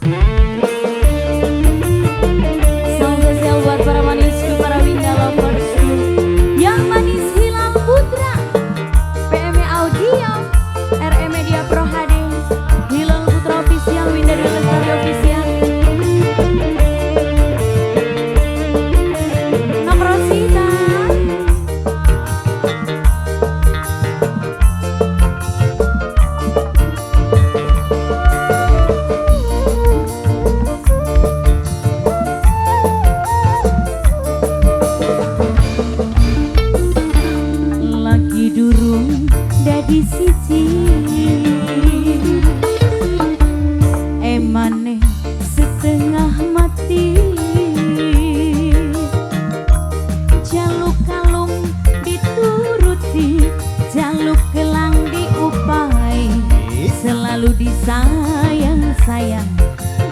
Salam spesial buat para manisku, para Winda loversku. Yang manis Hilal Putra, PM Audio, RE Media Pro HD, Hilal Putra Official, Winda Dwi Lestari Official. Nok Rosita. Lagi durung dadi siji, emane setengah mati. Jaluk kalung dituruti, jaluk gelang diupai, selalu disayang-sayang,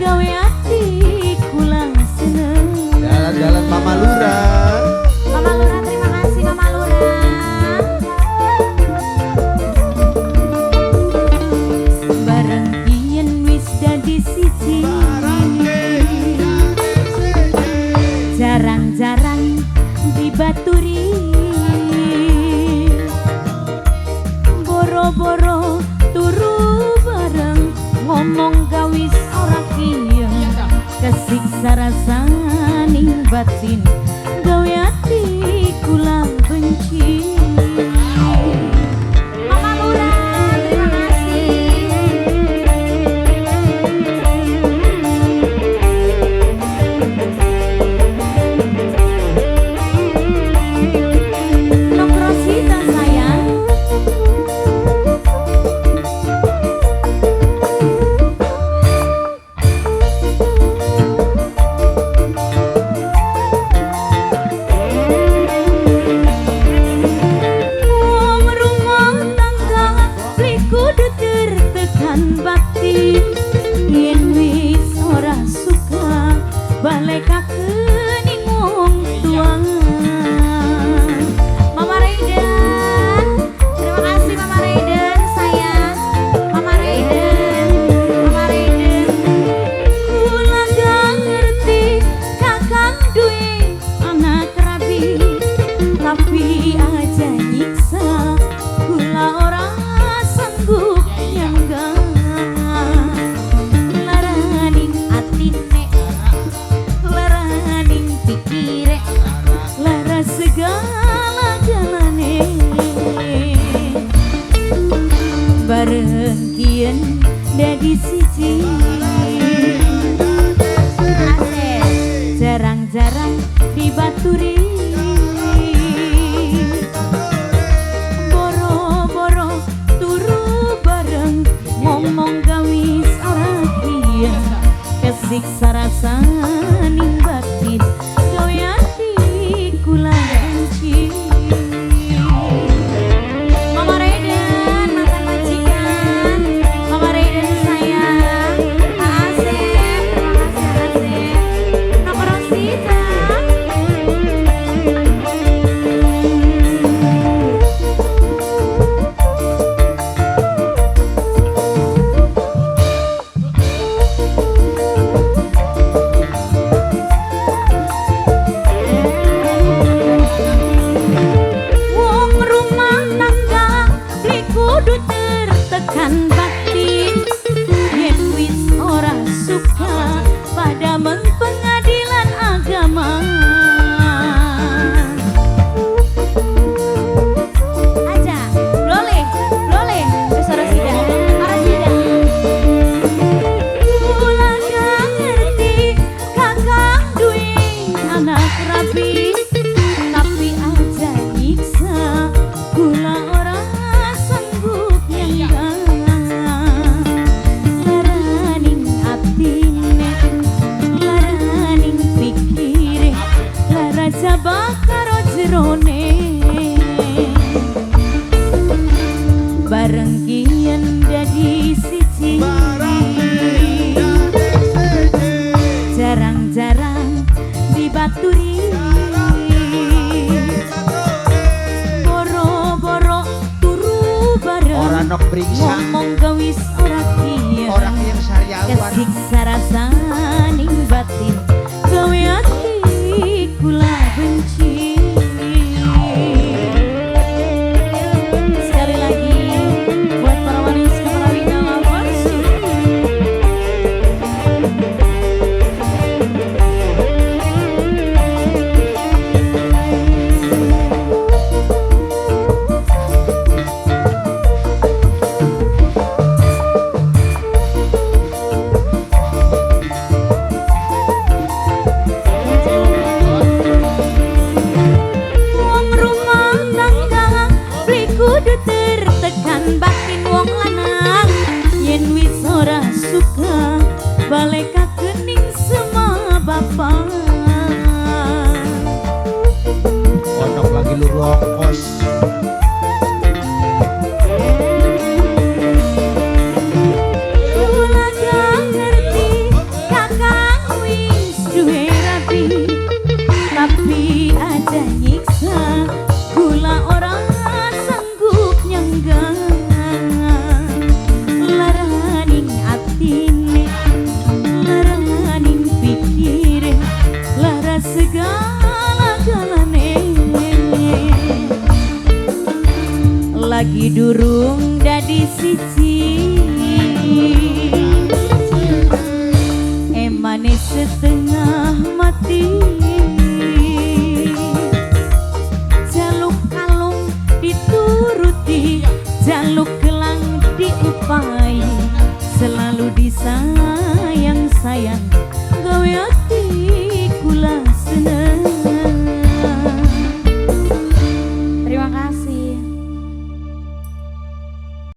gawe ati kula seneng. Jalan-jalan Mama Lurah. Mama Lurah, terima kasih Mama Lurah. Bareng kiyen wis dadi siji, jarang-jarang dibaturi, boro-boro turu bareng, ngomong gawis ora kiyen, kesiksa rasaning batin, gawe ati kula benci. Mama Lurah, terima kasih. Nok Rosita sayang. Wong rumah tangga beli kudu tertekan batin, yen wis ora suka balekaken ning wong tua. Mama Raiden, terima kasih Mama Raiden sayang. Mama Raiden, Mama Raiden. Kula gak ngerti kakang duwe anak rabi, tapi aja nyiksa kula ora sanggup nyangga. Laraning atine, laraning pikire, lara segala-galane. Bareng kiyen dadi siji, asik, jarang-jarang dibaturi, boro-boro turu bareng, ngomong gawis ora kiyen, kesiksa rasaning batin, gawe ati kula benci. Mama Raiden, mantan majikan, Mama Raiden sayang, Pak Asep, terima kasih Asep, Nok Rosita. Wong rumah tangga beli kudu tertekan batin, yen wis ora suka pada pengadilan agama. Aja, boleh, boleh, wis ora sida, ora sida. Kula gak ngerti kakang duwe anak rabi, tapi aja nyiksa kula ora sanggup nyangga. Laraning atine, laraning pikire, lara jabak karo jerone. Bareng kiyen dadi siji, jarang-jarang dibaturi, boro-boro turu bareng, Ora nok bringsang. Ngomong gawis ora kiyen, Orang yang sariawan. Kesiksa. rasaning batin gawe ati kula benci. Sekali lagi buat para manis Kemrawina Lovers. Wong rumah tangga beli kudu tertekan batin wong lanang yen wis ora suka balekaken ning semua bapak. Onok lagi luru ongkos. Kula gak ngerti kakang wis duwe rabi, tapi aja nyiksa kula ora sanggup nyangga. Laraning atine, laraning pikire, lara segala-galane. Lagi durung dadi siji, emane setengah mati. Jaluk kalung dituruti, jaluk gelang diupai, selalu disayang-sayang gawe ati